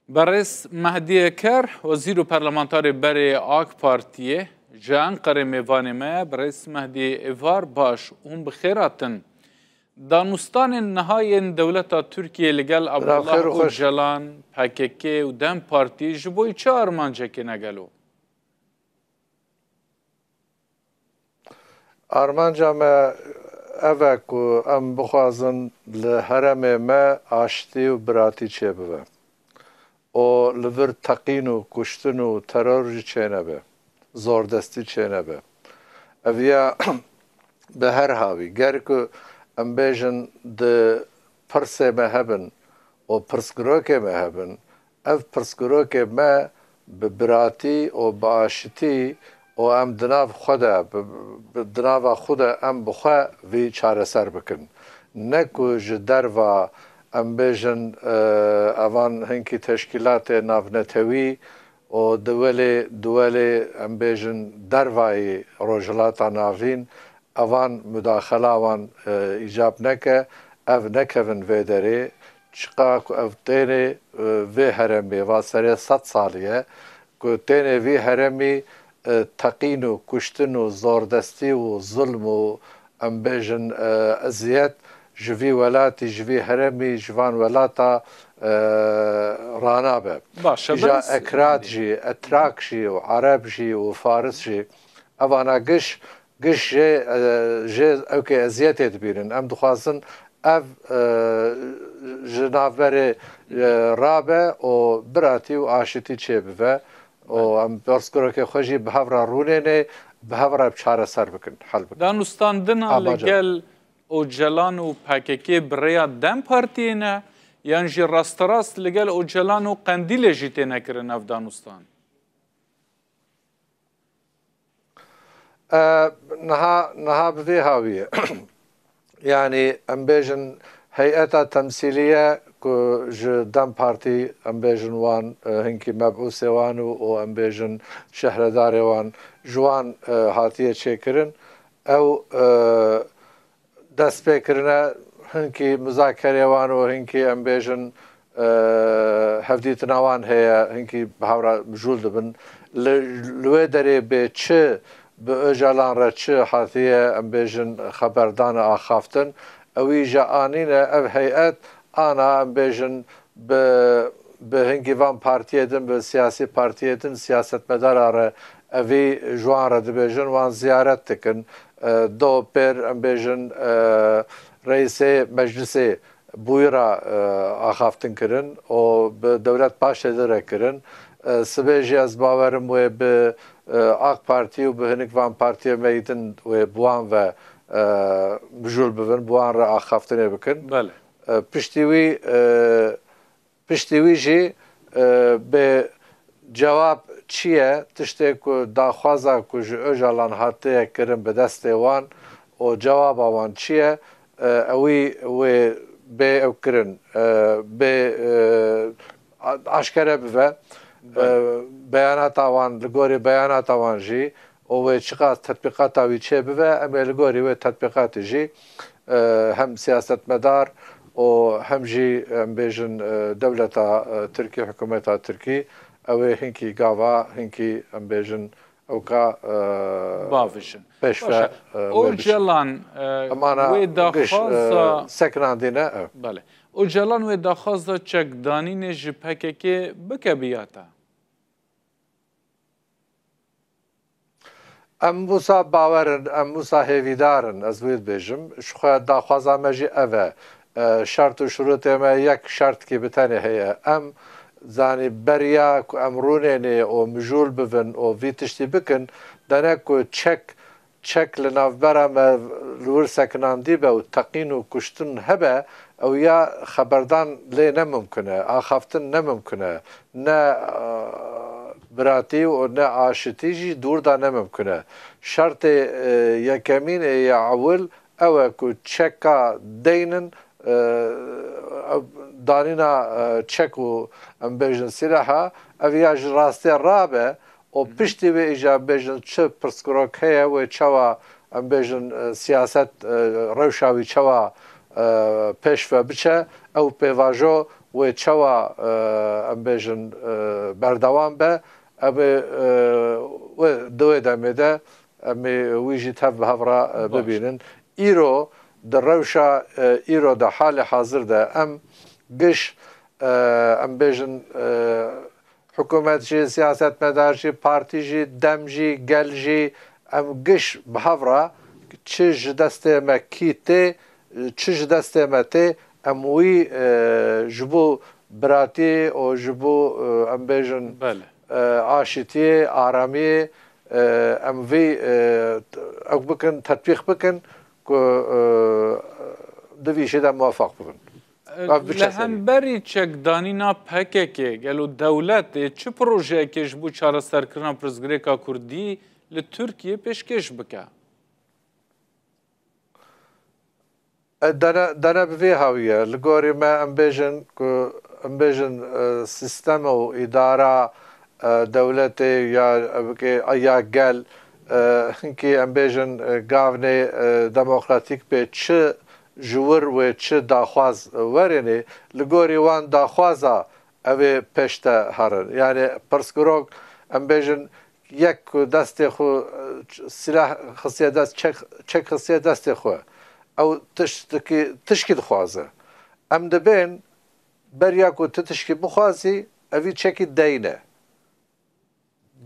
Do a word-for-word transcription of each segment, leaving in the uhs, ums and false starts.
Berêz Mehdî Eker, wezîr û parlamentarê berê AK Partiyê, ji Enqerê mêvanê me ye. Birêz Mehdî Êvar, baş, hûn bi xêr hatin. Danûstanên niha yên dewleta Tirkiyê li gel Abdullah Ocalan, P K K û DEM Partî ji bo çi armancekê ne gelo? Armanca me ev e ku em bixwazin li herêmê me aştî û biratî çêbibe û li vir teqîn û kuştin û teror jî çênebe, zordestî çênebe. Ev ya bi her hawî, ger ku em bêjin di pirsê me hebin û pirsgirokê me hebin, ev pirsgirokê me bi biratî û bi aşitî û em di nav xwe de, bi, bi, di nava xwe de em bi xwe vî çareser bikin. Ne ku ji derva em bêjin, e, evan hinkî teşkîlatê navnetewî û di welê, di welê em bêjin dervayî Rojhilata Navîn, evan mudaxela wan, e, îcab neke, ev nekevin vê derê. Çiqa ku ev tênê, e, vê herêmê, va serê sed salî ye, ku tênê vî herêmî, e, teqîn û kuştin û zordestî û zulm û, em bêjin, e, eziyet ji vî welatî, ji vî herêmî, ji van welata, e, ranabe. Baş e, Îja birêz Ekrat Mehdî. Jî, Etrak jî û Ereb jî û Faris jî, evana giş, giş jê, e, jê ewkê eziyetê dibînin. Em dixwazin ev, e, ji navberê, e, rabe û biratî û aşitî çêbibe û em pirsgirokê xwe jî bi hev re rûnênê, bi hev re çareser bikin, hel bikin. Danûstandina li gel Ocalan û P K K bi rêya DEM Partiyê ne, yan jî rasterast li gel Ocalan û Qendîlê jî têne kirin ev danûstan? E, niha, niha bi vê hawî ye. Yanî em bêjin heyeta temsîlî ye ku ji DEM Partî em bêjin wan, e, hinkî mebûsê wan û, û em bêjin şehredarê wan ji wan, e, hatiye çêkirin. Ew, e, dest pê kirine, hinkî muzakerê wan û hinkî em bêjin, e, hevdîtina wan heye, hinkî bi hev re mijûl dibin. Li, li wê derê bê çi bi Ocalan re çi hatiye, em bêjin, xeberdana axaftin, ewî ji anîne ev heyet ana, em bêjin, bi, bi hingî van partiyê din, bi siyasî partiyê din, siyasetmedara re evî ji wan re dibêjin, wan ziyaret dikin. E, do pêr, em bêjin, e, reîsê meclisê bûyî re, e, axaftin kirin û bi Dewlet Bahçelî re kirin. E, sibê jî ez bawerim wê bi, e, AK Partî û bi hinik van partiyê me yî din wê bi wan ve, e, mijûl bibin, bi wan re axaftinê bikin. Belê. E, piştî wî, e, Piştî wî jî, e, bê cewab çi ye? Tiştê ku daxwaza ku ji Ocalan hatiye kirin bi destê wan û cewaba wan çi ye? E, ewî wê bê ew kirin, e, bê, e, a-, aşkere bibe. Belê. E, beyanata wan, li gorî beyanata wan jî û wê çiqas tetbîqata wî çêbibe, em ê li gorî wê tetbîqatê jî, e, hem siyasetmedar û hem jî, em bêjin, e, dewleta, e, Tirkî, hikûmeta Tirkî, ew ê hinkî gava, hinkî, em bêjin, ewka, e, bavêjin. Pêşve, Baş e. E, wê biçin. Ocalan, e, Em ana wê giş, e, daxwaza sekinandîne, e. Belê. Ocalan wê daxwaza çekdanînê ji P K K bike bi ya te? Em wisa bawer in, em wisa hêvîdar in, ez wê dibêjim. Ji xwe daxwaza me jî ev e. E, şert û şurûtê me yek şertkî bi tenê heye. Em, zanî, beriya ku em rûnênê û mijûl bibin û vî tiştî bikin, dene ku çek, çek li navbera me li wir sekinandî be û teqîn û kuştin hebe, ew ya xeberdan lê ne mimkun e, axaftin ne mimkun e, ne, e, biratî û ne aşitî jî dûr de ne mimkun e. Şertê, e, yekemîn ê ya ewil ew e ku çeka deynin, e, ew danîna, e, çek û, em bêjin, sîleha, ev ya ji rastê rabe û Hı hı. piştî wê îcar bêjin çi pirsgirok heye, wê çawa, em bêjin, e, siyaset, e, rewşa wî çawa, e, pêş ve biçe, ew pêvajo wê çawa, e, em bêjin, e, berdewam be, em ê, e, wê di wê demê de em ê wî jî tev bi hev re, e, bibînin. Îro di rewşa, e, îro de, halê hazir de em giş, e, em bêjin, e, hikûmet jî, siyasetmedar jî, partî jî, dem jî, gel jî, em giş bi hev re çi ji destê me kî tê, çi ji destê me tê, em wî, e, ji bo biratiyê û ji bo, e, em bêjin, Belê. e, aşitiyê, aramiyê, e, em vî, e, ew bikin, tetbîq bikin ku, e, di vî jî de muwefeq bibin. Ev biçe Li serî. hemberî çekdanîna P K K, gelo dewlet ê çi projeyekê ji bo çareserkirina pirsgirêka Kurdî li Tirkiyê pêşkêş bike? E, dene, dene bi vê hawî ye. Li gorî me em bêjin ku, em bêjin, e, sîstem û îdara, e, dewletê ya, e, bike, ya gel, e, hinkî em bêjin, e, gavnê, e, demokratîk bê çi ji wir wê çi daxwaz werênê, li gorî wan daxwaza ew ê pêş de herin. Yani pirsgirok, em bêjin, yek ku destê xwe, e, silah xistiye dest, çek, çek xistiye destê xwe, ew tiştikî, tişkî dixwaze. Em dibên beriya ku tu tişkî bixwazî, evî çekî deyne.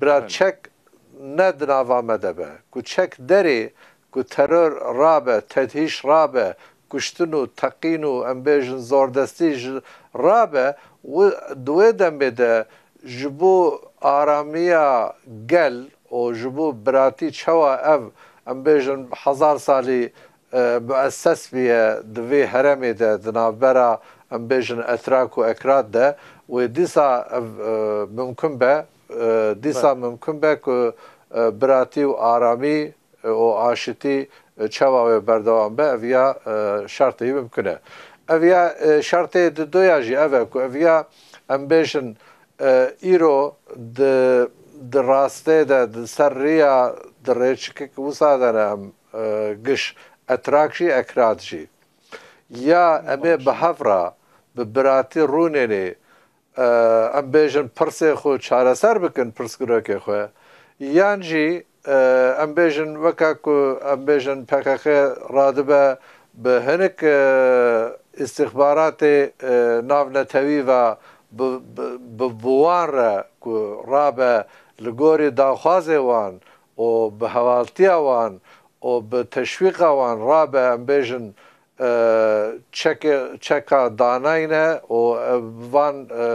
Bira Belê. çek ne di nava me de be. Ku çek derê, ku teror rabe, tedhîş rabe, kuştin û teqîn û em bêjin zordestî ji rabe, wi-, di wê demê de ji bo aramiya gel û ji bo biratî çawa ev, em bêjin, hezar salî, e, muesses bûye di vê heremê de, di navbera, em bêjin, Etrak û Ekrad de, wê dîsa ev, e, mimkun be, e, dîsa Belê. mimkun be ku, e, biratî û aramî, e, û aşitî, e, çawa wê berdewam be, ev ya, e, şertê mimkun e. Ev ya, e, şertê di doya jî ev e ku ev ya, em bêjin, e, îro di, di rastê de, di ser riya, di rêçikek wisa de ne em, e, giş Etrak jî, Ekrad jî. Ya em ê Baş. bi hev re, bi biratî rûnênê, e, em bêjin pirsê xwe çareser bikin, pirsgirokê xwe, yan jî, e, em bêjin weke ku em bêjin P K K radibe bi hinek, e, îstixbaratê, e, navnetewî ve bi, bi, bi, bi wan re ku rabe li gorî daxwazê wan û bi hevaltiya wan û bi teşwîqa wan rabe, em bêjin, e, çeke-, çeka danayne û, e, van, e,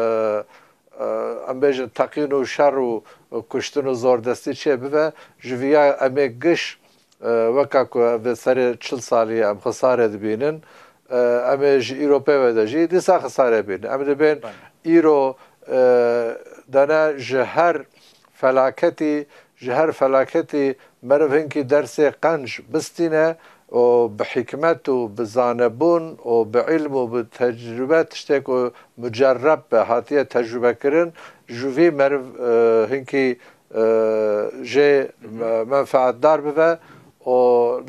e, em bêjin teqîn û şer û kuştin û zordestî çê bibe, ji viya em ê giş, e, weka ku vê serê çil salî em xisare dibînin, e, em ê ji îro pê ve de jî dîsa xisare bînin. Em dibên Belê. îro, e, dene ji her felaketî, ji her felaketî meriv hinkî dersê qenc bistîne û bi hikmet û bi zanebûn û bi îlm û bi tecrube, tiştê ku mucerreb be, hatiye tecrube kirin, ji vî meriv, e, hinkî, e, jê, Hı hı. me-, menfaetdar bibe û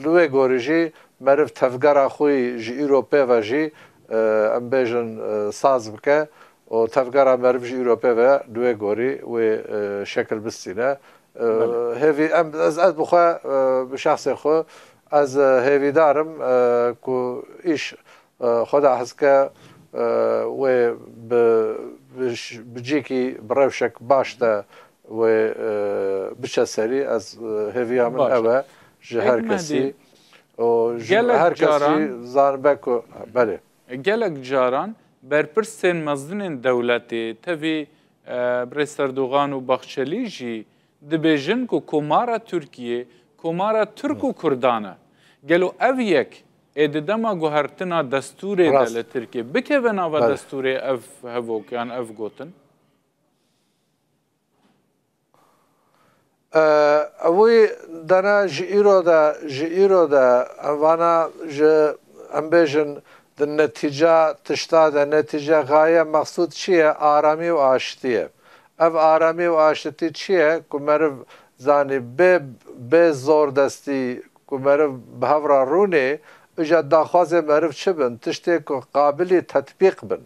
li wê gorî jî meriv tevgera xwe yî ji îro pê ve jî, e, em bêjin, e, saz bike. û tevgera meriv jî îro pê ve li wê gorî wê, e, şekil bistîne. E, Belê. hêvî-, em, ez, ez bi xwe, e, bi şexsê xwe, ez, e, hêvîdar im, e, ku îş, e, xwe da hezke, e, wê bi, bi ş-, bi cîkî, bi rewşek baş de wê, e, biçe serî. Ez, e, hêviya min Baş e. ew e ji her Hikmetî, kesî. Û ji gelek her kes jî caran zanibe ku, belê. Gelek caran berpirsên mezinên dewletê, tevî, e, Birêz Erdogan û Baxçelî jî dibêjin ku Komara Tirkiyê, Komara Tirk û Kurdan e. Gelo ev yek ê di dema guhertina destûrê de Rast. li Tirkiyê bikeve nava Belê. destûrê ev hevok yan ev gotin? E, ewî dene ji îro de, ji îro de, em vana ji, em bêjin, di netîca tişta de, netîce, gaye, mexsûd çi ye? Aramî û aştî ye. Ev aramî û aştî çi ye? Ku meriv zanî bê, bê zordestî, ku meriv bi hev re rûnê, îja daxwazê meriv çi bin? Tiştê ku qabilî tetbîq bin.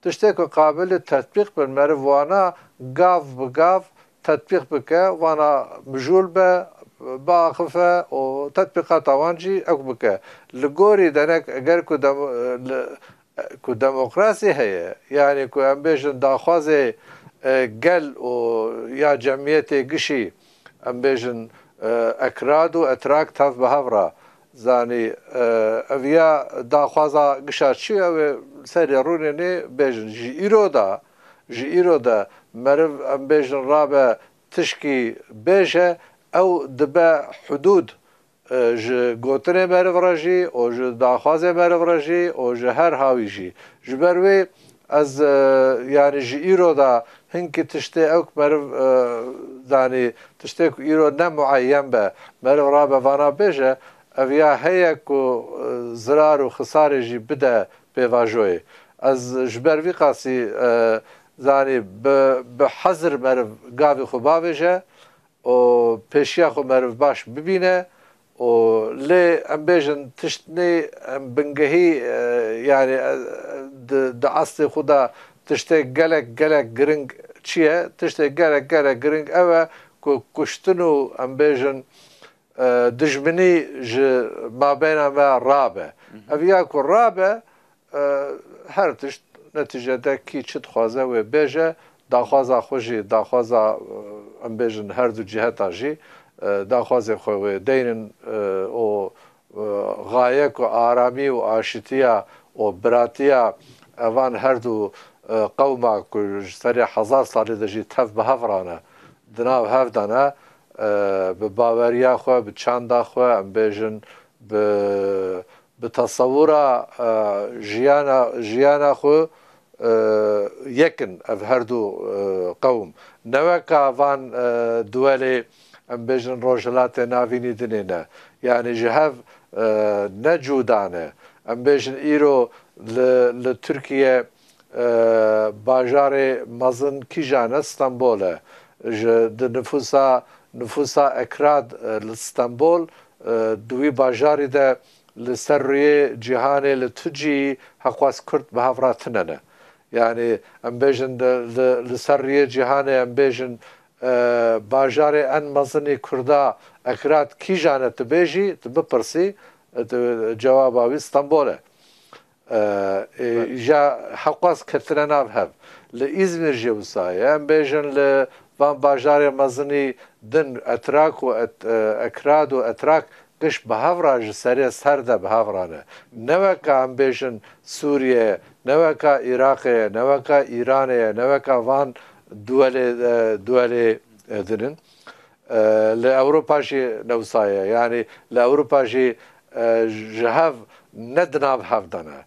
Tiştê ku qabilê tetbîq bin, meriv wana gav bi gav tetbîq bike, wana mijûl be, biaxife û tetbîqata wan jî ewk bike. Li gorî denek eger ku dem-, li, ku demokrasî heye, yanî ku em bêjin daxwazê, e, gel û ya cemiyetê gişî, em bêjin, e, ekrad û etrak tev bi hev re. Zanî, e, ev ya daxwaza gişa çi ye, ew ê serê rûnê nê bêjin. Ji îro de, ji îro de meriv, em bêjin, rabe tişkî bêje, ew dibe hudûd, e, ji gotinê meriv re jî û ji daxwazê meriv re jî û ji her hawî jî. Ji ber wê ez, e, yanî ji îro de hinkî tiştê ewk meriv, e, zanî tiştê ku îro ne mueyen be, meriv rabe vana bêje, ev ya heye ku, e, zirar û xisarê jî bide pêvajoyê. Ez ji ber vî qasî, e, zanî bi, bi hezir meriv gavê xwe bavêje û pêşiya xwe meriv baş bibîne û lê em bêjin tişt nê em bingehî, e, yanî, e, di, di eslê xwe de tiştê gelek, gelek giring çi ye? Tiştê gelek, gelek giring ew e ku kuştin û em bêjin, e, dijminî ji mabeyna me rabe. Ev ya ku rabe, e, her tişt netîcede kî çi dixwaze wê bêje, daxwaza xwe jî, daxwaza, e, em bêjin her du ciheta jî, e, daxwazê xwe wê deynin, e, û, e, xaye ku aramî û aşitiya û biratiya evan her du, e, qewma ku ji serê hezar salî de jî tev bi hev rane, di nav hev de ne, e, bi baweriya xwe, bi çanda xwe, em bêjin, bi, bi tesewura, e, jiyana, jiyana xwe, e, yek in ev her du, e, qewm. Ne weka van, e, duwelê, em bêjin, Rojhilatê Navînî dinê ne. Yanî ji hev, e, ne cuda ne. Em bêjin îro li, li Tirkiye, e, bajarê mezin kîjan e? Stenbol e. Ji, di nifûsa, nifûsa ekrad, e, li Stenbol, e, di wî bajarî de li ser rûyê cîhanê li tu cî heqwes Kurd bi hev re tune ne. Yanî em bêjin di, li, li ser rûyê cîhanê em bêjin, e, bajarê en mezinî Kurda ekrad kîjan e tu bêjî, tu bipirsî, e, tu cewaba wî Stenbol e. E, e, Belê. Ja heqwes ketine nav hev. Li Îzmîr jî wisa ye. Em bêjin li van bajarê mezinî din etrak û et-, e, ekrad û etrak giş bi hev re ji serê ser de bi hev re ne. Ne weka em bêjin Sûriye, ne weka Iraqê ye, ne weka Îranê ye, ne weka van duwelê, e, duwelê, e, din in. E, li Ewropa jî ne wisa ye. Yanî li Ewropa jî, e, ji hev ne di nav hev de ne.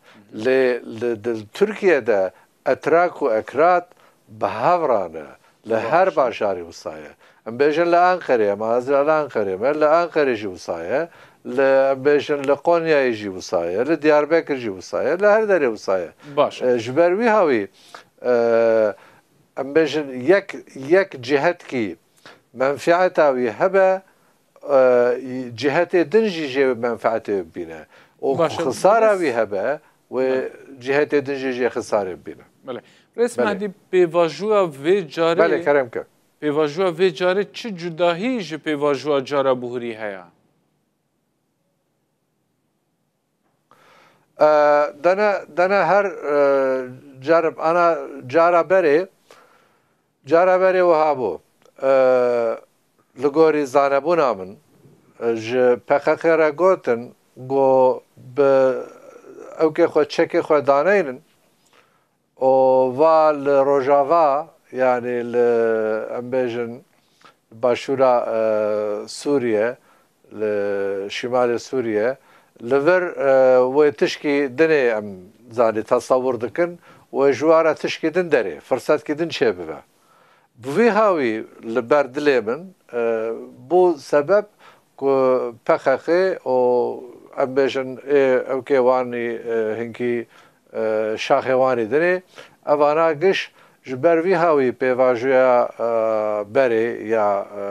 Lê li, di Tirkiye de etrak û ekrad bi hev re ne. Li her bajarî wisa ye. Em bêjin li Enqerê, em ez li Enqerê me, li Enqerê jî wisa ye. Li, em bêjin li Qonyayê jî wisa ye, li Diyarbekir jî wisa ye, li her derê wisa ye. Baş e. E, ji ber wî hawî, e, em bêjin yek, yek cihetkî menfieta wî hebe, e, cihetê din jî jê menfeetê bibîne. Û Baş e, xisara birêz- wî hebe, wê Belê. cihetê din jî jê xisarê bibîne. Belê. Birêz Belê. Mehdî, pêvajoya vê carê Belê, kerem ke. Pêvajoya vê carê çi cudahî ji pêvajoya cara bihurî heye? E, dene, dene her, e, cerib ana cara berê, cara berê wiha bû. E, li gorî zanebûna min, e, ji P K K re gotin, got bi ewkê xwe çekê xwe daneynin, û va li Rojava, yanî li, em bêjin, başûra, e, Sûriye, li şimalê Sûriye, li vir, e, wê tişkî dinê em zanî tesewir dikin, wê ji wan re tişkî din derê, firsetkî din çêbibe. Bi vî hawî li ber dilê min, e, bû sebeb ku P K K û em bêjin ê ewkê wanî, e, hinkî, e, şaxê wanî dinê, evana giş ji ber vî hawî pêvajoya, e, berê ya, e,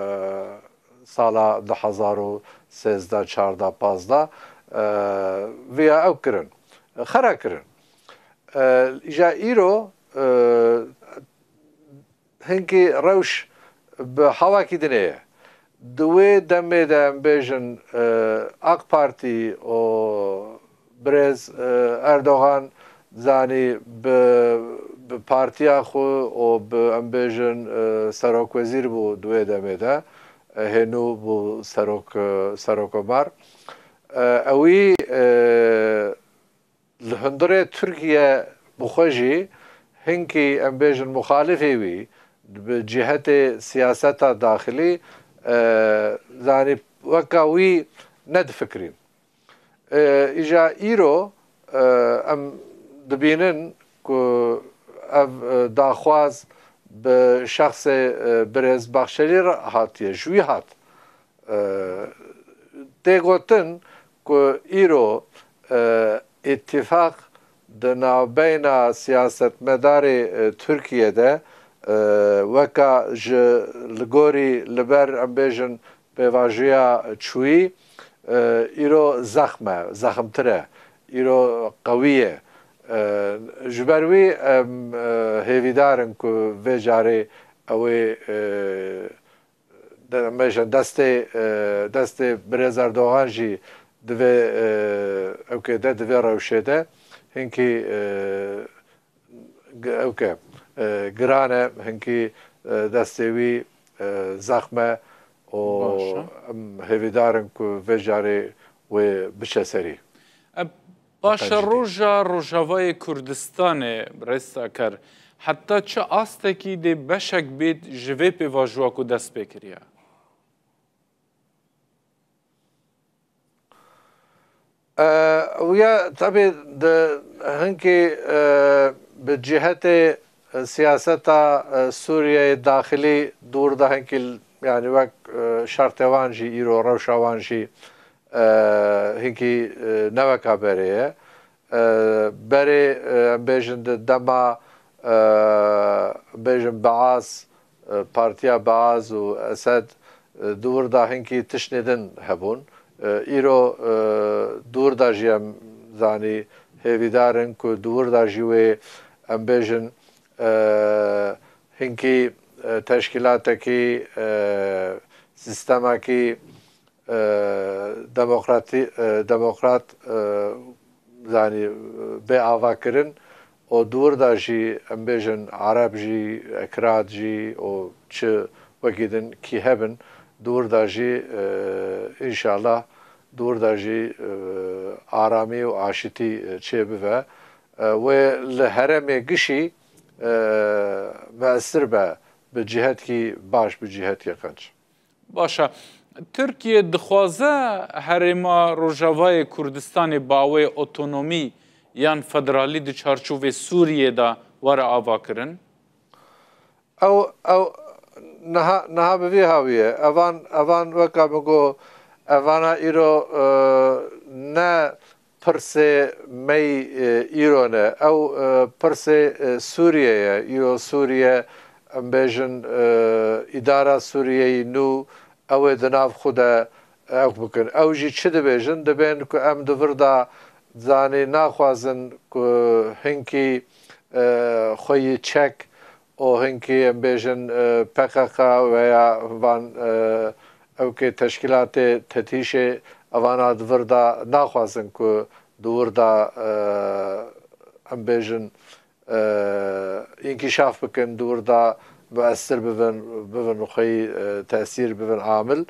sala du hezar û sêzdeh, çardeh, pazdeh, e, viya ew kirin. Xera kirin. E, îja îro, e, hinkî rewş bi hawakî dinê ye. Di wê demê de em bêjin, e, AK Partî û birêz, e, Erdogan zanî bi, bi partiya xwe û bi, em bêjin, e, serokwezîr bû di wê demê de. E, hênû bû serok, e, serokomar. E, ewî, e, li hundirê Tirkiye bi xwe jî hinkî, em bêjin, muxalifê wî bi cihetê siyaseta daxilî, e, zanî weka wî nedifikirîn. E, îja îro, e, em dibînin ku ev, e, daxwaz bi şexsê, e, birêz Baxçelî re hatiye, ji wî hat. E, tê gotin ku îro, e, îtîfaq di navbeyna siyasetmedarê, e, Tirkiye de, e, weka ji li gorî li ber, em bêjin, pêvajoya çûyî, e, îro zexm e, zexmtir e, îro qewî ye. E, ji ber wî em, e, hêvîdar in ku vê carê ew ê, e, de-, em bêjin destê, e, destê birêz Erdogan jî di vê, e, ewkê de, di vê rewşê de hinkî, e, g-, ewke, e, giran e, hinkî, e, destê wî, e, zexm e û Baş e. em hêvîdar in ku vê carê wê biçe serî. E, baş e, Qencî. Roja Rojavayê Kurdistanê, Rêstaker, heta çi astekî dê beşek bêt ji vê pêvajoya ku dest pê kiriye? E, û ya tebî di hinkî, e, bi cihetê, e, siyaseta, e, Sûriyeyê daxilî dûr da hinkî, yanî wek, e, şertê wan jî îro, rewşa wan jî, e, hinkî, e, ne weka berê ye. E, berê, e, em bêjin di dema, e, bêjin Beaz, e, partiya Beaz û Esed, e, di wir de hinkî tiştê din hebûn. E, îro, e, di wir de jî em zanî hêvîdar in ku di wir de jî wê em bêjin, e, hinkî, e, teşkîlatekî, e, sîstemekî, e, demokratî-, e, demokrat, e, zanî, bê avakirin û di wir de jî, em bêjin, Ereb jî, Ekrad jî û çi wekî din kî hebin, di wir de jî, e, înşallah di wir de jî, e, aramî û aşitî, e, çêbive. E, wê li herêmê gişî, e, meesir be bi cihetkî baş, bi cihetkî qenc. Baş e. Tirkiye dixwaze Herêma Rojavayê Kurdistanê bi awê otonomî yan federalî di çarçovê Sûriyê de were avakirin? Ew, ew niha, niha bi vî hawî ye. Evan, evan weka min got, evana îro, e, ne pirsê me yî, e, îro ne. Ew, e, pirsê, e, Sûriye ye. Îro Sûriye, em bêjin, e, îdara Sûriyeyê nû, ew ê di nav xwe de ew bikin. Ew jî çi dibêjin? Dibên ku em di vir de zanî naxwazin ku hinkî, e, xwe yî çek û hinkî, em bêjin, e, P K K veya van, e, ewkê teşkîlatê tetîşê evana di vir de naxwazin ku di wir de, e, em bêjin, e, înkîşaf bikin, di wir de muesir bibin, bibin xweyî, e, tesîr, bibin amil.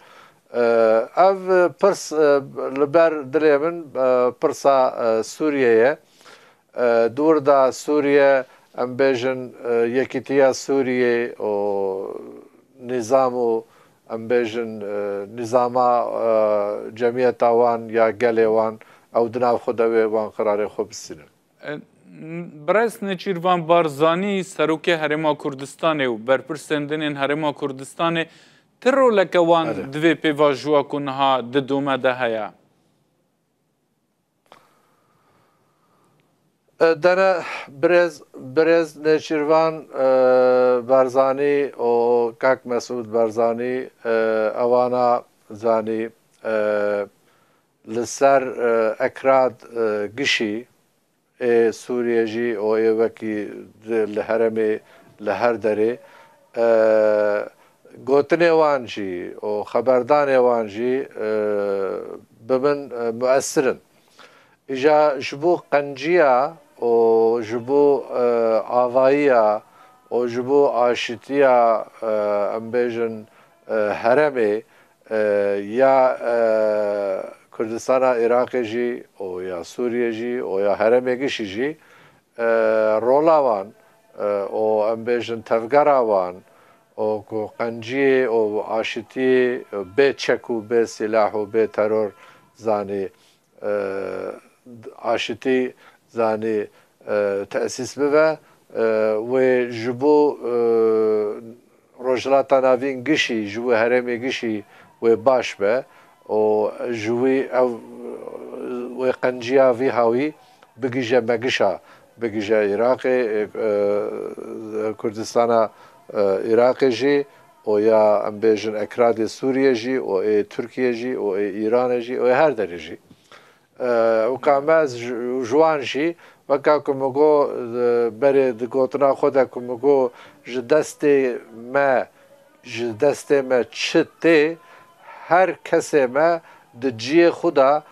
E, ev pirs, e, li ber dilê min, e, pirsa, e, Sûriyê ye. E, di wir de Sûriye, em bêjin, e, yekîtiya Sûriyê û nîzam û, em bêjin, e, nîzama, e, cemiyeta wan ya gelê wan, ew di nav xwe de wê wan qirarê xwe bistînin. E, Birêz Nêçîrvan Barzanî, Serokê Herêma Kurdistanê û berpirsên din ên Herêma Kurdistanê, ti roleke wan Erê. di vê pêvajoya ku niha di dome de heye? E, dene birêz, birêz Nêçîrvan, e, Barzanî û kak Mesûd Barzanî, e, ewana zanî, e, li ser, e, Ekrad, e, gişî, ê Sûriyê jî û ê wekî di, li herêmê, li her derê, e, gotinê wan jî û xeberdanê wan jî, e, bi min, e, muesir in. Îja ji bo qenciya û ji bo, e, avayiya û ji bo aşitiya, e, em bêjin, e, herêmê, e, ya, e, Kurdistana Iraqê jî û ya Sûriyê jî û ya herêmê gişî jî, e, rola wan, e, û em bêjin tevgera wan û ku qenciyê û aşitiyê bê çek û bê sîlah û bê teror zanî, e, aşitî zanî, e, tesîs bibe, e, wê ji bo, e, Rojhilata Navîn gişî, ji wê herêmê gişî wê baş be û ji wî ev, wê qenciya vî hawî bigije me gişa, bigije Iraqê, e, e, Kurdistana, e, Iraqê jî û ya em bêjin ekradê Sûriyê jî û ê Tirkiyê jî û ê Îranê jî û ê her derê jî. E, û ka me ji, ji wan jî, weka ku min got, e, berê di gotina xwe de ku min got, ji destê me, ji destê me çi tê, her kesê me di ciyê xwe de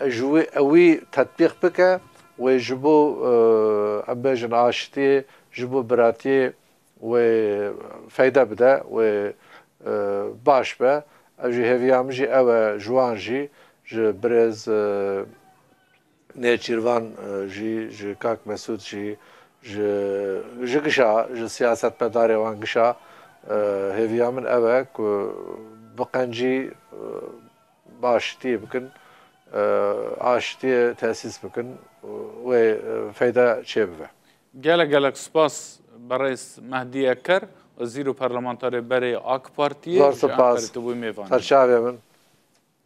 ji wî, ewî tetbîq bike, wê ji bo, e, em bêjin aşitiyê, ji bo biratiyê wê feyde bide, wê, e, baş be. Ev jî hêviya min jî ew e, ji wan jî, ji birêz, e, Nêçîrvan, e, jî, ji kak Mesûd jî, ji, ji gişa, ji siyasetmedarê wan gişa, e, hêviya min ew e ku bi qencî, e, bi aşitiyê bikin, e, aşitiyê tesîs bikin, wê, e, feyde çêbibe. Gelek gelek spas berêz Mehdî Eker, wezîr û parlamenterê berê AK Partiyê. Zor ji spas. Enqerê tu bûyî mêvanê. Serçavê min.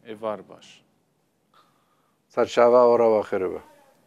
Êvar baş. Serçava ora we xêr be.